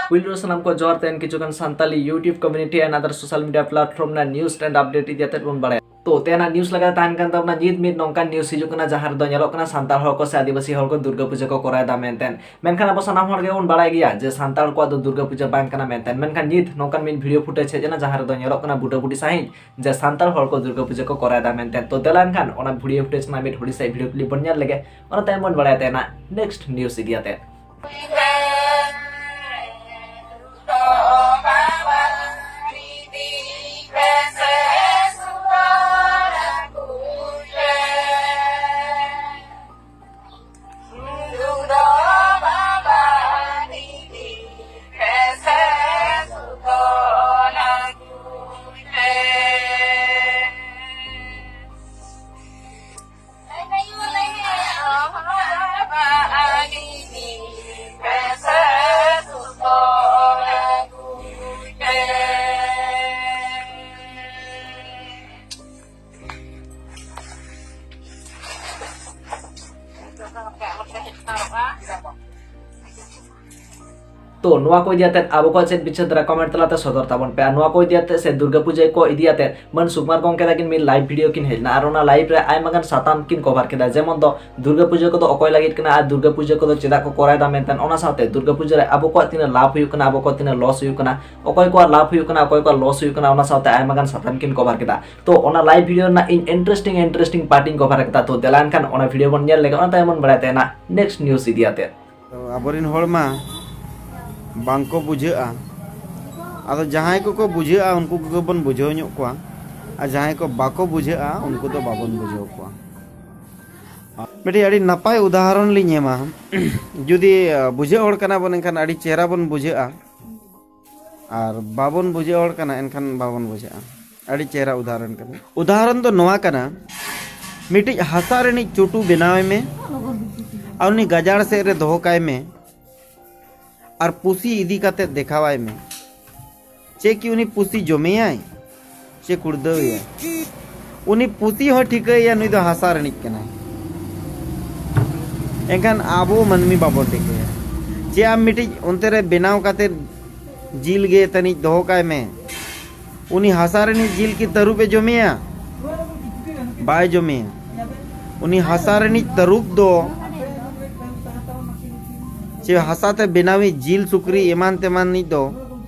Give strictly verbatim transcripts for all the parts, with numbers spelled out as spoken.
ᱯᱩᱭᱞᱩ ᱨᱮ ᱥᱟᱱᱟᱢ ᱠᱚ ᱡᱚᱦᱟᱨ, ᱛᱮᱦᱮᱧ ᱠᱤᱪᱷᱩ ᱜᱟᱱ Santali YouTube community and other social media platform ᱨᱮᱱᱟᱜ news and update ᱤᱫᱤ ᱠᱟᱛᱮ ᱵᱚᱱ ᱵᱟᱲᱟᱭᱟ᱾ ᱛᱚ, ᱛᱮᱦᱮᱧᱟᱜ news ᱞᱮᱠᱟᱛᱮ ᱛᱟᱦᱮᱱ ᱠᱟᱱ ᱛᱟᱵᱚᱱᱟ, ᱱᱤᱛ ᱢᱤᱫ ᱱᱚᱝᱠᱟᱱ news ᱦᱤᱡᱩᱜ ᱠᱟᱱᱟ, ᱡᱟᱦᱟᱸ ᱨᱮᱫᱚ ᱧᱮᱞᱚᱜ ᱠᱟᱱᱟ ᱥᱟᱱᱛᱟᱲ ᱦᱚᱲ ᱠᱚ ᱥᱮ ᱟᱹᱫᱤᱵᱟᱹᱥᱤ ᱦᱚᱲ ᱠᱚ ᱫᱩᱨᱜᱟᱹ ᱯᱩᱡᱟᱹ ᱠᱚ ᱠᱚᱨᱟᱣ ᱮᱫᱟ ᱢᱮᱱᱛᱮ᱾ ᱢᱮᱱᱠᱷᱟᱱ ᱟᱵᱚ ᱥᱟᱱᱟᱢ ᱦᱚᱲ ᱜᱮᱵᱚᱱ ᱵᱟᱲᱟᱭ ᱜᱮᱭᱟ ᱡᱮ ᱥᱟᱱᱛᱟᱲ ᱠᱚᱣᱟᱜ ᱫᱚ ᱫᱩᱨᱜᱟᱹ ᱯᱩᱡᱟᱹ ᱵᱟᱝ ᱠᱟᱱᱟ ᱢᱮᱱᱛᱮ᱾ ᱢᱮᱱᱠᱷᱟᱱ ᱱᱤᱛ ᱱᱚᱝᱠᱟᱱ ᱢᱤᱫ video footage ᱦᱮᱡ ᱮᱱᱟ, ᱡᱟᱦᱟᱸ ᱨᱮᱫᱚ ᱧᱮᱞᱚᱜ ᱠᱟᱱᱟ ᱵᱩᱴᱟᱹ ᱵᱩᱴᱤ ᱥᱟᱺᱦᱤᱡ ᱡᱮ ᱥᱟᱱᱛᱟᱲ ᱦᱚᱲ ᱠᱚ ᱫᱩᱨᱜᱟᱹ ᱯᱩᱡᱟᱹ ᱠᱚ ᱠᱚᱨᱟᱣ ᱮᱫᱟ ᱢᱮᱱᱛᱮ᱾ ᱛᱚ, ᱫᱮᱞᱟ ᱮᱱᱠᱷᱟᱱ ᱚᱱᱟ video footage ᱨᱮᱱᱟᱜ ᱢᱤᱫ ᱦᱩᱰᱤᱧ ᱥᱟᱺᱦᱤᱡ video clip ᱵᱚᱱ ᱧᱮᱞ ᱞᱮᱜᱮ, ᱚᱱᱟ ᱛᱟᱭᱚᱢ ᱵᱚᱱ ᱵᱟᱲᱟᱭᱟ ᱛᱮᱦᱮᱧᱟᱜ next news ᱤᱫᱤ ᱠᱟᱛᱮ᱾ ᱛᱚ, ᱱᱚᱣᱟ ᱠᱚ ᱤᱫᱤ ᱠᱟᱛᱮ ᱟᱵᱚ ᱠᱚᱣᱟᱜ ᱪᱮᱫ ᱵᱤᱪᱟᱹᱨ ᱫᱷᱟᱨᱟ comment ᱛᱟᱞᱟᱛᱮ ᱥᱚᱫᱚᱨ ᱛᱟᱵᱚᱱ ᱯᱮ᱾ ᱟᱨ ᱱᱚᱣᱟ ᱠᱚ ᱤᱫᱤ ᱠᱟᱛᱮ ᱥᱮ ᱫᱩᱨᱜᱟᱹ ᱯᱩᱡᱟᱹ ᱠᱚ ᱤᱫᱤ ᱠᱟᱛᱮ ᱢᱟᱹᱱ ᱥᱩᱠᱩᱢᱟᱨ ᱜᱚᱢᱠᱮ ᱛᱟᱹᱠᱤᱱ ᱢᱤᱫ live video ᱠᱤᱱ ᱦᱮᱡ ᱞᱮᱱᱟ, ᱟᱨ ᱚᱱᱟ live ᱨᱮ ᱟᱭᱢᱟ ᱜᱟᱱ ᱥᱟᱛᱟᱢ ᱠᱤᱱ cover ᱠᱮᱫᱟ, ᱡᱮᱢᱚᱱ ᱫᱚ ᱫᱩᱨᱜᱟᱹ ᱯᱩᱡᱟᱹ ᱠᱚᱫᱚ ᱚᱠᱚᱭ ᱞᱟᱹᱜᱤᱫ ᱠᱟᱱᱟ ᱟᱨ ᱫᱩᱨᱜᱟᱹ ᱯᱩᱡᱟᱹ ᱠᱚᱫᱚ ᱪᱮᱫᱟᱜ ᱠᱚ ᱠᱚᱨᱟᱣ ᱮᱫᱟ ᱢᱮᱱᱛᱮ, ᱚᱱᱟ ᱥᱟᱶᱛᱮ ᱫᱩᱨᱜᱟᱹ ᱯᱩᱡᱟᱹ ᱨᱮ ᱟᱵᱚ ᱠᱚᱣᱟᱜ ᱛᱤᱱᱟᱹᱜ ᱞᱟᱵᱷ ᱦᱩᱭᱩᱜ ᱠᱟᱱᱟ, ᱟᱵᱚ ᱠᱚᱣᱟᱜ ᱛᱤᱱᱟᱹᱜ loss ᱦᱩᱭᱩᱜ ᱠᱟᱱᱟ, ᱚᱠᱚᱭ ᱠᱚᱣᱟᱜ ᱞᱟᱵᱷ ᱦᱩᱭᱩᱜ ᱠᱟᱱᱟ, ᱚᱠᱚᱭ ᱠᱚᱣᱟᱜ loss ᱦᱩᱭᱩᱜ ᱠᱟᱱᱟ, ᱚᱱᱟ ᱥᱟᱶᱛᱮ ᱟᱭᱢᱟ ᱜᱟᱱ ᱥᱟᱛᱟᱢ ᱠᱤᱱ cover ᱠᱮᱫᱟ᱾ ᱛᱚ, ᱚᱱᱟ live video ᱨᱮᱱᱟᱜ ᱤᱧ interesting interesting part ᱤᱧ cover ᱠᱮᱫᱟ᱾ ᱛᱚ, ᱫᱮᱞᱟ ᱮᱱᱠᱷᱟᱱ ᱚᱱᱟ video ᱵᱚᱱ ᱧᱮᱞ ᱞᱮᱜᱮ, ᱚᱱᱟ ᱛᱟᱭᱚᱢ ᱵᱚᱱ ᱵᱟᱲᱟᱭ ᱛᱟᱦᱮᱱᱟ next news ᱤᱫᱤ ᱠᱟᱛᱮ᱾ ᱛᱚ, ᱟᱵᱚᱨᱮᱱ ᱦᱚᱲ ᱢᱟ ᱵᱟᱝᱠᱚ ᱵᱩᱡᱷᱟᱹᱜᱼᱟ᱾ ᱟᱫᱚ ᱡᱟᱦᱟᱸᱭ ᱠᱚᱠᱚ ᱵᱩᱡᱷᱟᱹᱜᱼᱟ, ᱩᱱᱠᱩ ᱠᱚᱜᱮ ᱵᱚᱱ ᱵᱩᱡᱷᱟᱹᱣ ᱧᱚᱜ ᱠᱚᱣᱟ, ᱟᱨ ᱡᱟᱦᱟᱸᱭ ᱠᱚ ᱵᱟᱠᱚ ᱵᱩᱡᱷᱟᱹᱜᱼᱟ, ᱩᱱᱠᱩ ᱫᱚ ᱵᱟᱵᱚᱱ ᱵᱩᱡᱷᱟᱹᱣ ᱠᱚᱣᱟ᱾ ᱢᱤᱫᱴᱤᱡ ᱟᱹᱰᱤ ᱱᱟᱯᱟᱭ ᱩᱫᱟᱦᱚᱨᱚᱱ ᱞᱤᱧ ᱮᱢᱟ᱾ ᱡᱩᱫᱤ, ᱟᱸ, ᱵᱩᱡᱷᱟᱹᱜ ᱦᱚᱲ ᱠᱟᱱᱟ ᱵᱚᱱ, ᱮᱱᱠᱷᱟᱱ ᱟᱹᱰᱤ ᱪᱮᱦᱨᱟ ᱵᱚᱱ ᱵᱩᱡᱷᱟᱹᱜᱼᱟ, ᱟᱨ ᱵᱟᱵᱚᱱ ᱵᱩᱡᱷᱟᱹᱜ ᱦᱚᱲ ᱠᱟᱱᱟ, ᱮᱱᱠᱷᱟᱱ ᱵᱟᱵᱚᱱ ᱵᱩᱡᱷᱟᱹᱜᱼᱟ᱾ ᱟᱹᱰᱤ ᱪᱮᱦᱨᱟ ᱩᱫᱟᱦᱚᱨᱚᱱ ᱠᱟᱱᱟ᱾ ᱩᱫᱟᱦᱚᱨᱚᱱ ᱫᱚ ᱱᱚᱣᱟ ᱠᱟᱱᱟ, ᱢᱤᱫᱴᱤᱡ ᱦᱟᱥᱟ ᱨᱤᱱᱤᱡ ᱪᱩᱴᱩ ᱵᱮᱱᱟᱣ ᱢᱮ, ᱟᱨ ᱩᱱᱤ ᱜᱟᱡᱟᱲ ᱥᱮᱫ ᱨᱮ ᱫᱚᱦᱚ ᱠᱟᱭ ᱢᱮ, ᱟᱨ ᱯᱩᱥᱤ ᱤᱫᱤ ᱠᱟᱛᱮ ᱫᱮᱠᱷᱟᱣᱟᱭ ᱢᱮ᱾ ᱪᱮ ᱠᱤ ᱩᱱᱤ ᱯᱩᱥᱤ ᱡᱚᱢᱮᱭᱟᱭ ᱥᱮ ᱠᱩᱲᱫᱟᱹᱣᱮᱭᱟᱭ? ᱩᱱᱤ ᱯᱩᱥᱤ ᱦᱚᱸ ᱴᱷᱤᱠᱟᱹᱭᱮᱭᱟ ᱱᱩᱭ ᱫᱚ ᱦᱟᱥᱟ ᱨᱤᱱᱤᱡ ᱠᱟᱱᱟᱭ᱾ ᱮᱱᱠᱷᱟᱱ ᱟᱵᱚ ᱢᱟᱹᱱᱢᱤ ᱵᱟᱵᱚᱱ ᱴᱷᱤᱠᱟᱹᱭᱟ᱾ ᱪᱮ ᱟᱢ ᱢᱤᱫᱴᱤᱡ ᱚᱱᱛᱮ ᱨᱮ ᱵᱮᱱᱟᱣ ᱠᱟᱛᱮ ᱡᱤᱞ ᱜᱮ ᱛᱟᱹᱱᱤᱡ ᱫᱚᱦᱚ ᱠᱟᱭ ᱢᱮ᱾ ᱩᱱᱤ ᱦᱟᱥᱟ ᱨᱤᱱᱤᱡ ᱡᱤᱞ ᱠᱤ ᱛᱟᱹᱨᱩᱵ ᱮ ᱡᱚᱢᱮᱭᱟ? ᱵᱟᱭ ᱡᱚᱢᱮᱭᱟ᱾ ᱩᱱᱤ ᱦᱟᱥᱟ ᱨᱤᱱᱤᱡ ᱛᱟᱹᱨᱩᱵ ᱫᱚ, ᱪᱮ ᱦᱟᱥᱟ ᱛᱮ ᱵᱮᱱᱟᱣᱤᱡ ᱡᱤᱞ ᱥᱩᱠᱨᱤ ᱮᱢᱟᱱ ᱛᱮᱢᱟᱱᱤᱡ ᱫᱚ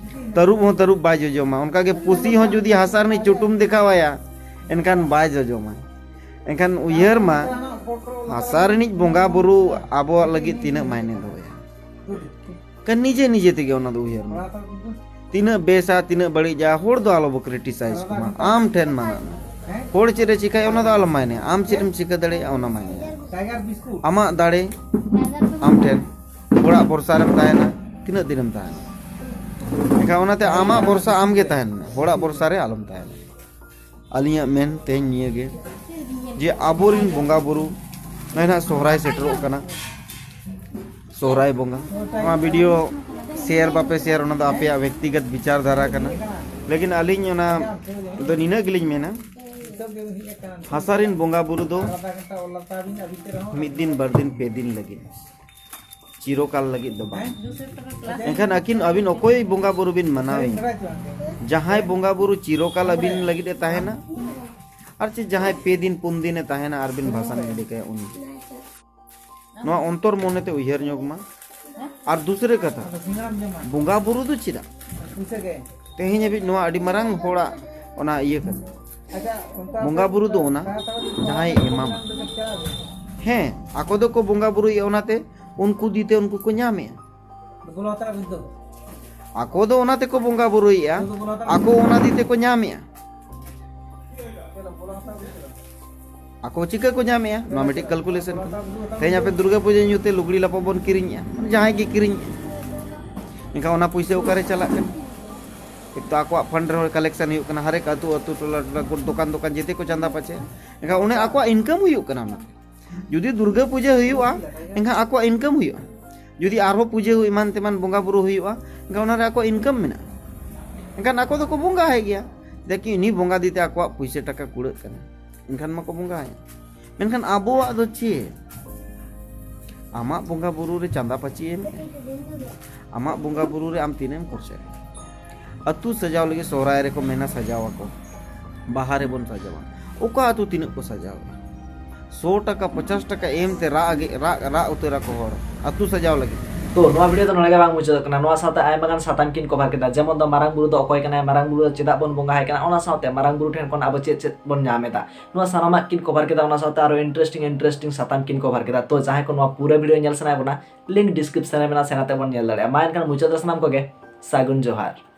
ᱛᱟᱹᱨᱩᱵ ᱦᱚᱸ ᱛᱟᱹᱨᱩᱵ ᱵᱟᱭ ᱡᱚᱡᱚᱢᱟ᱾ ᱚᱱᱠᱟᱜᱮ ᱯᱩᱥᱤ ᱦᱚᱸ ᱡᱩᱫᱤ ᱦᱟᱥᱟ ᱨᱤᱱᱤᱡ ᱪᱩᱴᱩᱢ ᱫᱮᱠᱷᱟᱣᱟᱭᱟ, ᱮᱱᱠᱷᱟᱱ ᱵᱟᱭ ᱡᱚᱡᱚᱢᱟ᱾ ᱮᱱᱠᱷᱟᱱ ᱩᱭᱦᱟᱹᱨ ᱢᱟ, ᱦᱟᱥᱟ ᱨᱤᱱᱤᱡ ᱵᱚᱸᱜᱟ ᱵᱩᱨᱩ ᱟᱵᱚᱣᱟᱜ ᱞᱟᱹᱜᱤᱫ ᱛᱤᱱᱟᱹᱜ ᱢᱟᱭᱱᱮ ᱫᱚᱦᱚᱭᱟ᱾ ᱠᱟᱨᱚᱱ ᱱᱤᱡᱮ ᱱᱤᱡᱮ ᱛᱮᱜᱮ ᱚᱱᱟ ᱫᱚ ᱩᱭᱦᱟᱹᱨ ᱢᱮ᱾ ᱛᱤᱱᱟᱹᱜ ᱵᱮᱥᱟ, ᱛᱤᱱᱟᱹᱜ ᱵᱟᱹᱲᱤᱡᱟ, ᱦᱚᱲ ᱫᱚ ᱟᱞᱚᱵᱚ ᱠᱨᱤᱴᱤᱥᱟᱭᱤᱡᱽ ᱠᱚᱢᱟ᱾ ᱟᱢ ᱴᱷᱮᱱ ᱢᱮᱱᱟᱜᱼᱟ᱾ ᱦᱚᱲ ᱪᱮᱫ ᱮ ᱪᱤᱠᱟᱹᱭᱟ, ᱚᱱᱟ ᱫᱚ ᱟᱞᱚᱢ ᱢᱟᱭᱱᱮᱭᱟ᱾ ᱟᱢ ᱪᱮᱫ ᱮᱢ ᱪᱤᱠᱟᱹ ᱫᱟᱲᱮᱭᱟᱜᱼᱟ, ᱚᱱᱟ ᱢᱟᱭᱱᱮᱭᱟ᱾ ᱟᱢᱟᱜ ᱫᱟᱲᱮ ᱟᱢ ᱴᱷᱮᱱ, ᱦᱚᱲᱟᱜ ᱵᱷᱚᱨᱥᱟ ᱨᱮᱢ ᱛᱟᱦᱮᱱᱟ, ᱛᱤᱱᱟᱹᱜ ᱫᱤᱱᱮᱢ ᱛᱟᱦᱮᱱᱟ? ᱮᱱᱠᱷᱟᱱ ᱚᱱᱟᱛᱮ ᱟᱢᱟᱜ ᱵᱷᱚᱨᱥᱟ ᱟᱢ ᱜᱮ ᱛᱟᱦᱮᱱ ᱢᱮ, ᱦᱚᱲᱟᱜ ᱵᱷᱚᱨᱥᱟ ᱨᱮ ᱟᱞᱚᱢ ᱛᱟᱦᱮᱱᱟ᱾ ᱟᱹᱞᱤᱧᱟᱜ ᱢᱮᱱ ᱛᱮᱦᱮᱧ ᱱᱤᱭᱟᱹ ᱜᱮ, ᱡᱮ ᱟᱵᱚᱨᱤᱱ ᱵᱚᱸᱜᱟ ᱵᱩᱨᱩ, ᱱᱚᱜᱼᱚᱭ ᱱᱟᱦᱟᱜ ᱥᱚᱦᱨᱟᱭ ᱥᱮᱴᱮᱨᱚᱜ ᱠᱟᱱᱟ, ᱥᱚᱦᱨᱟᱭ ᱵᱚᱸᱜᱟ᱾ ᱱᱚᱣᱟ ᱵᱷᱤᱰᱤᱭᱳ ᱥᱮᱭᱟᱨ ᱵᱟᱯᱮ ᱥᱮᱭᱟᱨ, ᱚᱱᱟ ᱫᱚ ᱟᱯᱮᱭᱟᱜ ᱵᱮᱠᱛᱤᱜᱚᱛ ᱵᱤᱪᱟᱨ ᱫᱷᱟᱨᱟ ᱠᱟᱱᱟ᱾ ᱞᱮᱠᱤᱱ ᱟᱹᱞᱤᱧ ᱚᱱᱟ ᱫᱚ ᱱᱤᱱᱟᱹᱜ ᱜᱮᱞᱤᱧ ᱢᱮᱱᱟ, ᱦᱟᱥᱟ ᱨᱤᱱ ᱵᱚᱸᱜᱟ ᱵᱩᱨᱩ ᱫᱚ ᱢᱤᱫ ᱫᱤᱱ, ᱵᱟᱨ ᱫᱤᱱ, ᱯᱮ ᱫᱤᱱ ᱞᱟᱹᱜᱤᱫ, ᱪᱤᱨᱚᱠᱟᱞ ᱞᱟᱹᱜᱤᱫ ᱫᱚ ᱵᱟᱝ᱾ ᱮᱱᱠᱷᱟᱱ ᱟᱹᱠᱤᱱ, ᱟᱹᱵᱤᱱ ᱚᱠᱚᱭ ᱵᱚᱸᱜᱟ ᱵᱩᱨᱩ ᱵᱤᱱ ᱢᱟᱱᱟᱣᱮᱭᱟ? ᱡᱟᱦᱟᱸᱭ ᱵᱚᱸᱜᱟ ᱵᱩᱨᱩ ᱪᱤᱨᱚᱠᱟᱞ ᱟᱹᱵᱤᱱ ᱞᱟᱹᱜᱤᱫ ᱮ ᱛᱟᱦᱮᱱᱟ, ᱟᱨ ᱪᱮ ᱡᱟᱦᱟᱸᱭ ᱯᱮ ᱫᱤᱱ ᱯᱩᱱ ᱫᱤᱱ ᱮ ᱛᱟᱦᱮᱱᱟ ᱟᱨ ᱵᱤᱱ ᱵᱷᱟᱥᱟᱱ ᱜᱤᱰᱤ ᱠᱟᱭᱟ, ᱩᱱᱤ ᱱᱚᱣᱟ ᱚᱱᱛᱚᱨ ᱢᱚᱱᱮᱛᱮ ᱩᱭᱦᱟᱹᱨ ᱧᱚᱜ ᱢᱟ᱾ ᱟᱨ ᱫᱩᱥᱨᱟᱹ ᱠᱟᱛᱷᱟ, ᱵᱚᱸᱜᱟ ᱵᱩᱨᱩ ᱫᱚ ᱪᱮᱫᱟᱜ? ᱛᱮᱦᱮᱧ ᱦᱟᱹᱵᱤᱡ ᱱᱚᱣᱟ ᱟᱹᱰᱤ ᱢᱟᱨᱟᱝ ᱦᱚᱲᱟᱜ ᱚᱱᱟ ᱤᱭᱟᱹ ᱠᱟᱱᱟ᱾ ᱵᱚᱸᱜᱟ ᱵᱩᱨᱩ ᱫᱚ ᱚᱱᱟ ᱡᱟᱦᱟᱸᱭ ᱮᱢᱟᱢᱟ᱾ ᱦᱮᱸ, ᱟᱠᱚ ᱫᱚᱠᱚ ᱵᱚᱸᱜᱟ ᱵᱩᱨᱩᱭᱮᱫᱼᱟ, ᱚᱱᱟᱛᱮ ᱩᱱᱠᱩ ᱫᱤᱛᱮ ᱩᱱᱠᱩ ᱠᱚ ᱧᱟᱢᱮᱜᱼᱟ᱾ ᱟᱠᱚ ᱫᱚ ᱚᱱᱟ ᱛᱮᱠᱚ ᱵᱚᱸᱜᱟ ᱵᱩᱨᱩᱭᱮᱫᱼᱟ, ᱟᱠᱚ ᱚᱱᱟ ᱫᱤᱛᱮ ᱠᱚ ᱧᱟᱢᱮᱜᱼᱟ᱾ ᱟᱠᱚ ᱪᱤᱠᱟᱹ ᱠᱚ ᱧᱟᱢᱮᱜᱼᱟ? ᱱᱚᱣᱟ ᱢᱤᱫᱴᱤᱡ ᱠᱟᱞᱠᱩᱞᱮᱥᱚᱱ ᱠᱟᱱᱟ᱾ ᱛᱮᱦᱮᱧ ᱟᱯᱮ ᱫᱩᱨᱜᱟᱹ ᱯᱩᱡᱟᱹ ᱧᱩᱛᱮ ᱞᱩᱜᱽᱲᱤ ᱞᱟᱯᱚ ᱵᱚᱱ ᱠᱤᱨᱤᱧᱮᱜᱼᱟ, ᱡᱟᱦᱟᱸᱭ ᱜᱮ ᱠᱤᱨᱤᱧᱮᱜᱼᱟ, ᱮᱱᱠᱷᱟᱱ ᱚᱱᱟ ᱯᱩᱭᱥᱟᱹ ᱚᱠᱟᱨᱮ ᱪᱟᱞᱟᱜ ᱠᱟᱱᱟ? ᱮᱠ ᱛᱚ ᱟᱠᱚᱣᱟᱜ ᱯᱷᱟᱱᱰ ᱨᱮᱦᱚᱸ ᱠᱟᱞᱮᱠᱥᱚᱱ ᱦᱩᱭᱩᱜ ᱠᱟᱱᱟ, ᱦᱟᱨᱮᱠ ᱟᱹᱛᱩ ᱟᱹᱛᱩ, ᱴᱚᱞᱟ ᱴᱚᱞᱟ, ᱫᱚᱠᱟᱱ ᱫᱚᱠᱟᱱ ᱡᱮᱛᱮ ᱠᱚ ᱪᱟᱸᱫᱟ ᱯᱟᱪᱮ, ᱮᱱᱠᱷᱟᱱ ᱚᱱᱮ ᱟᱠᱚᱣᱟᱜ ᱤᱱᱠᱟᱢ ᱦᱩᱭᱩᱜ ᱠᱟᱱᱟ᱾ ᱚᱱᱟ ᱡᱩᱫᱤ ᱫᱩᱨᱜᱟᱹ ᱯᱩᱡᱟᱹ ᱦᱩᱭᱩᱜᱼᱟ, ᱮᱱᱠᱷᱟᱱ ᱟᱠᱚᱣᱟᱜ ᱤᱱᱠᱟᱢ ᱦᱩᱭᱩᱜᱼᱟ᱾ ᱡᱩᱫᱤ ᱟᱨᱦᱚᱸ ᱯᱩᱡᱟᱹ ᱮᱢᱟᱱ ᱛᱮᱢᱟᱱ ᱵᱚᱸᱜᱟ ᱵᱩᱨᱩ ᱦᱩᱭᱩᱜᱼᱟ, ᱮᱱᱠᱷᱟᱱ ᱚᱱᱟᱨᱮ ᱟᱠᱚᱣᱟᱜ ᱤᱱᱠᱟᱢ ᱢᱮᱱᱟᱜᱼᱟ᱾ ᱮᱱᱠᱷᱟᱱ ᱟᱠᱚ ᱫᱚᱠᱚ ᱵᱚᱸᱜᱟᱭᱮᱫ ᱜᱮᱭᱟ, ᱫᱮᱠᱷᱤ ᱩᱱᱤ ᱵᱚᱸᱜᱟ ᱫᱤᱛᱮ ᱟᱠᱚᱣᱟᱜ ᱯᱩᱭᱥᱟᱹ ᱴᱟᱠᱟ ᱠᱩᱲᱟᱹᱜ ᱠᱟᱱᱟ᱾ ᱮᱱᱠᱷᱟᱱ ᱢᱟᱠᱚ ᱵᱚᱸᱜᱟᱭᱟ᱾ ᱢᱮᱱᱠᱷᱟᱱ ᱟᱵᱚᱣᱟᱜ ᱫᱚ ᱪᱮᱫ? ᱟᱢᱟᱜ ᱵᱚᱸᱜᱟ ᱵᱩᱨᱩ ᱨᱮ ᱪᱟᱸᱫᱟ ᱯᱟᱹᱪᱤ ᱮᱢ ᱮ᱾ ᱟᱢᱟᱜ ᱵᱚᱸᱜᱟ ᱵᱩᱨᱩ ᱨᱮ ᱟᱢ ᱛᱤᱱᱟᱹᱜ ᱮᱢ ᱠᱷᱚᱨᱪᱟᱭᱟ? ᱟᱹᱛᱩ ᱥᱟᱡᱟᱣ ᱞᱟᱹᱜᱤᱫ ᱥᱚᱦᱨᱟᱭ ᱨᱮᱠᱚ ᱢᱮᱱᱟ ᱥᱟᱡᱟᱣ ᱟᱠᱚ, ᱵᱟᱦᱟ ᱨᱮᱵᱚᱱ ᱥᱟᱡᱟᱣᱟ᱾ ᱚᱠᱟ ᱟᱹᱛᱩ ᱛᱤᱱᱟᱹᱜ ᱠᱚ ᱥᱟᱡᱟᱣᱟ? ᱥᱚ ᱴᱟᱠᱟ, ᱯᱚᱪᱟᱥ ᱴᱟᱠᱟ ᱮᱢ ᱛᱮ ᱨᱟᱜ ᱜᱮ, ᱨᱟᱜ, ᱨᱟᱜ ᱩᱛᱟᱹᱨ ᱟᱠᱚ ᱦᱚᱲ ᱟᱹᱛᱩ ᱥᱟᱡᱟᱣ ᱞᱟᱹᱜᱤᱫ᱾ ᱛᱚ, ᱱᱚᱣᱟ ᱵᱷᱤᱰᱤᱭᱳ ᱫᱚ ᱱᱚᱰᱮ ᱜᱮ ᱵᱟᱝ ᱢᱩᱪᱟᱹᱫᱚᱜ ᱠᱟᱱᱟ᱾ ᱱᱚᱣᱟ ᱥᱟᱶᱛᱮ ᱟᱭᱢᱟ ᱜᱟᱱ ᱥᱟᱛᱟᱢ ᱠᱤᱱ ᱠᱚᱵᱷᱟᱨ ᱠᱮᱫᱟ, ᱡᱮᱢᱚᱱ ᱫᱚ ᱢᱟᱨᱟᱝ ᱵᱩᱨᱩ ᱫᱚ ᱚᱠᱚᱭ ᱠᱟᱱᱟᱭ, ᱢᱟᱨᱟᱝ ᱵᱩᱨᱩ ᱫᱚ ᱪᱮᱫᱟᱜ ᱵᱚᱱ ᱵᱚᱸᱜᱟ ᱟᱭ ᱠᱟᱱᱟ, ᱚᱱᱟ ᱥᱟᱶᱛᱮ ᱢᱟᱨᱟᱝ ᱵᱩᱨᱩ ᱴᱷᱮᱱ ᱠᱷᱚᱱ ᱟᱵᱚ ᱪᱮᱫ ᱪᱮᱫ ᱵᱚᱱ ᱧᱟᱢ ᱮᱫᱟ, ᱱᱚᱣᱟ ᱥᱟᱱᱟᱢᱟᱜ ᱠᱤᱱ ᱠᱚᱵᱷᱟᱨ ᱠᱮᱫᱟ᱾ ᱚᱱᱟ ᱥᱟᱶᱛᱮ ᱟᱨᱚ ᱤᱱᱴᱟᱨᱮᱥᱴᱤᱝ ᱤᱱᱴᱟᱨᱮᱥᱴᱤᱝ ᱥᱟᱛᱟᱢ ᱠᱤᱱ ᱠᱚᱵᱷᱟᱨ ᱠᱮᱫᱟ᱾ ᱛᱚ, ᱡᱟᱦᱟᱸᱭ ᱠᱚ ᱱᱚᱣᱟ ᱯᱩᱨᱟᱹ ᱵᱷᱤᱰᱤᱭᱳ ᱧᱮᱞ ᱥᱟᱱᱟᱭᱮᱫ ᱵᱚᱱᱟ, ᱞᱤᱝᱠ ᱰᱤᱥᱠᱨᱤᱯᱥᱚᱱ ᱨᱮ ᱢᱮᱱᱟᱜᱼᱟ, ᱥᱮᱱ ᱠᱟᱛᱮ ᱵᱚᱱ ᱧᱮᱞ ᱫᱟᱲᱮᱭᱟᱜᱼᱟ᱾ ᱢᱟ ᱮᱱᱠᱷᱟᱱ ᱢᱩᱪᱟᱹᱫ ᱨᱮ ᱥᱟᱱᱟᱢ ᱠᱚᱜᱮ ᱥᱟᱹᱜᱩᱱ ᱡᱚᱦᱟᱨ᱾